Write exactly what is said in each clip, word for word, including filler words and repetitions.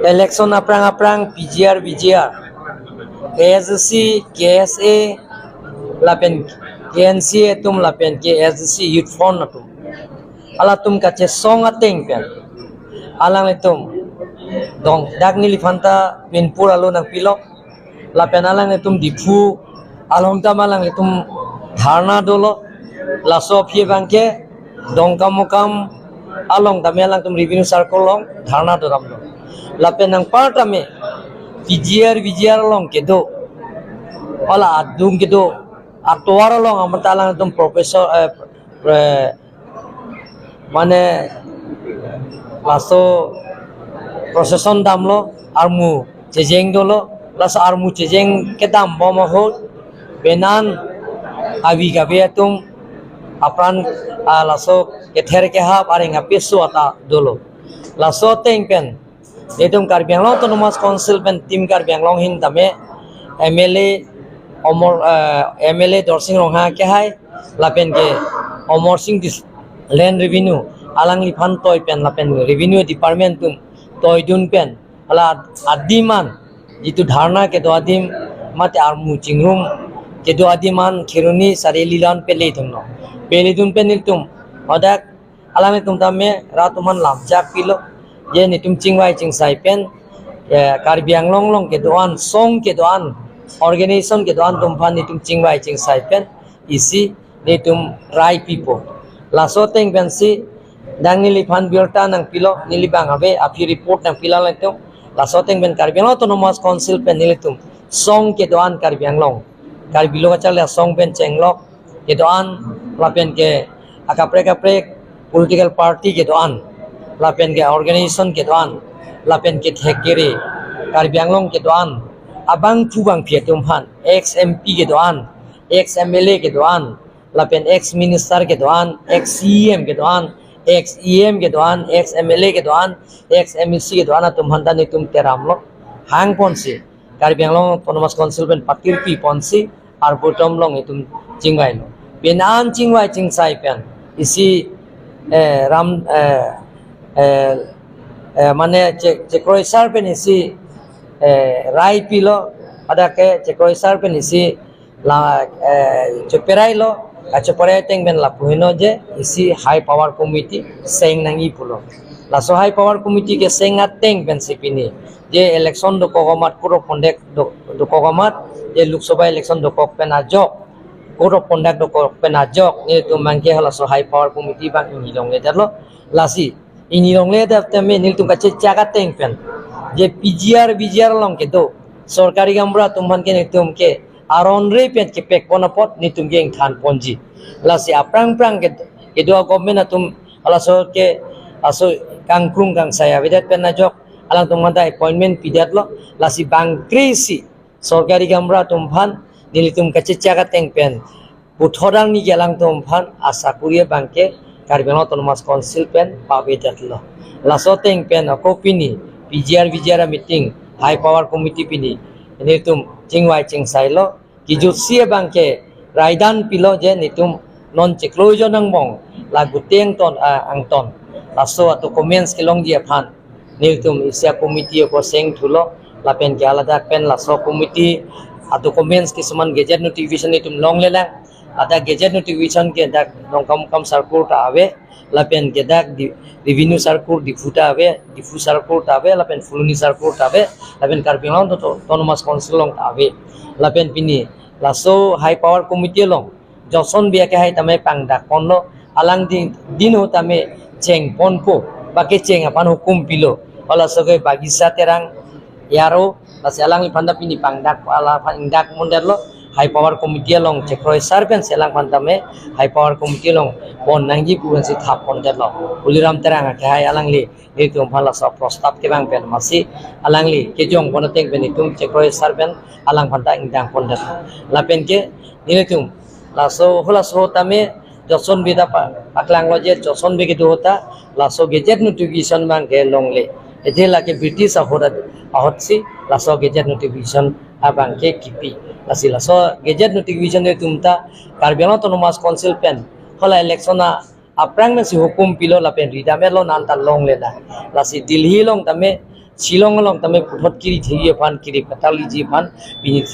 Election aphrang aphrang P G R, V G R, A S D C, K S A, lapen K N C A atum lapen ke A S D C Youth Front atum, halatum kachesong ateng pen alanglitum dong dak neliphanta Binpur alo nangpilo, lapen alanglitum Diphu along tame alanglitum dharna dolo. Laso aphi abangke Dongkamukam along tame alangtum revenue circle along dharna dodamlo. Lapen anpar tame P G R, V G R along kedo, hala adung kedo atovar along amata alangtum professor, eh, pre-, mane laso procession damlo, armu chejeng dolo. Laso armu chejeng kedam bom ahut penan avi kave atum apran, ah, laso kether kehap areng apeso ata dolo. Laso ateng pen itum Karbi Anglong Autonomous Council pen Team Karbi Anglong ahin tame M L A Omor, eh, M L A Dorsing Ronghang kehai lapen ke Omor Sing dis-, Land Revenue alangliphan toi pen lapen Revenue Department atum toi dun pen hala adim an, jitu dharna kedo adim mate armu chingrum kedo adim an Kheroni Sari Lilan pele thumno. Pele dun pen nelitum hadak alanglitum tame rat atum an lamjak pilo, je netum chingvai chingsai pen, eh, Karbi Anglong along kedo-an, song kedo-an, organization kedo-an atum aphan netum chingvai chingsai pen isi netum rai pipo. Laso ateng pensi dak neliphan birta nangpilo, neli bang ave aphi report nangpilo alanglitum. Laso ateng pen Karbi Anglong Autonomous Council pen nelitum song kedo-an Karbi Anglong, Karbi Lo Kacharli Asong pen chenglok kedo-an, lapen ke akaprek kaprek political party kedo-an, lapen ke organization kedo-an, lapen ke thek kere Karbi Anglong kedo-an, abangphu bangphi atum aphan, ex M P kedo-an, ex M L A kedo-an, lapen ex minister kedo-an, ex C E M kedo-an, ex E M kedo-an, ex M L A kedo-an, ex M A C kedo-an atum aphanta netum teramlo. Hang ponsi Karbi Anglong Autonomous Council pen patirpi ponsi arboretum along itum chingvailo. Penan chingvai chingsai pen isi, eh, ram, eh, eh, eh, mane che-, chekroi sar pen isi, eh, rai pilo, hadak ke chekroi sar pen isi la, eh, cheperailo, kacheperai ateng pen lapu henlo je isi High Power Committee seng nangji pulo. Laso High Power Committee keseng ateng pensi pini je election dokok amat, code of conduct do-, dokok amat, je Lok Sabha election dokok pen ajok, code of conduct dokok pen ajok, netum abangke halaso High Power Committee abang ingni longledetlo. Lasi ingni longledet tame netum kachechak ateng pen je P G R, V G R along kedo sorkari gaonbura atum aphan ke netum ke aron re pen kepek pon apot netum ke ingthan ponji. Lasi aphrang phrang ke, kedo a-government atum halaso ke aso kangkrung kangsai avedet pen ajok alangtum aphanta appointment pidetlo. Lasi bangkresi sorkari gaonbura atum aphan nelitum kachechak ateng pen puthot arni ke alangtum aphan asakuri abangke Karbi Anglong Autonomous Council pen pavedetlo. Laso ateng pen ako pini P G R V G R meeting, High Power Committee pini netum chingvai chingsailo. Kijutsi abangke raidan pilo je netum non chiklo jon angbong la guteng ton, ah, angton laso a-documents kelongji aphan nelitum isi a-committee ako seng thulo, lapen ke haladak pen laso committee a-documents kisuman gazette notification netum longlelang. Ladak gazette notification ke dak Dongkamukam circle ta ave, lapen ke dak di, revenue circle Diphu ta ave, Diphu circle ta ave, lapen Phuloni circle ta ave, lapen Karbi Anglong Auto-, Autonomous Council along ta ave. Lapen pini laso High Power Committee along Johnson Bey akehai tame pangdak ponlo, alang din, din ho tame cheng ponpo, bake cheng aphan hukum pilo. Halaso ke Bagisa Terang Yaro, lasi alangliphan ta pini pangdak, alaphan ingdak pondetlo, High Power Committee along chekroi sar pensi alangphan tame High Power Committee along bon nangji pu pensi thap pondetlo. Tuliram Terang akehai alangli netum aphan laso prostap kevang pen masi alangli kejong pon ateng pen netum chekroi sar pen alangphan ta ingdang pondet. Lapen ke netum laso halaso tame Johnson Bey ta pa-, paklanglo je Johnson Bey kedo ahut ta laso gazette notification abangke longle. Ete lake British ahut at-, ahutsi laso gazette notification abangke kipi. Lasi laso gazette notification netum ta Karbi Anglong Autonomous Council pen hala election a aphrang pensi hukum pilo lapen ridam-etlo, non ta longlelang. Lasi Delhi along tame Shillong along tame puthot kiri thiri aphan, kiri pataliji aphan, pini,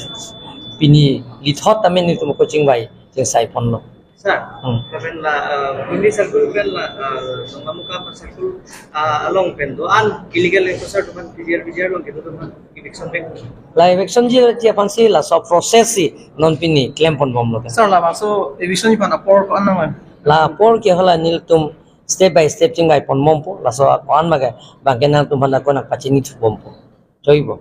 pini lithot tame nelitum ako chingvai, chingsai ponlo. Sir, Hmm. Lapen la, uh, Bhundi circle pen la, uh, Dongamukam circle, uh, along pen do-an illegal enforcer atum aphan P G R, P G R along kedo atum aphan eviction back. La eviction ji ji aphan si laso process si non pini klem ponbomlo. Sir, labangso eviction ji aphan apor ko-an nang? La apor ke hala nelitum step by step chingvai ponbompo, laso ko-an ma ke bangke nangtum aphan ako nangpachini thubompo. Joibo.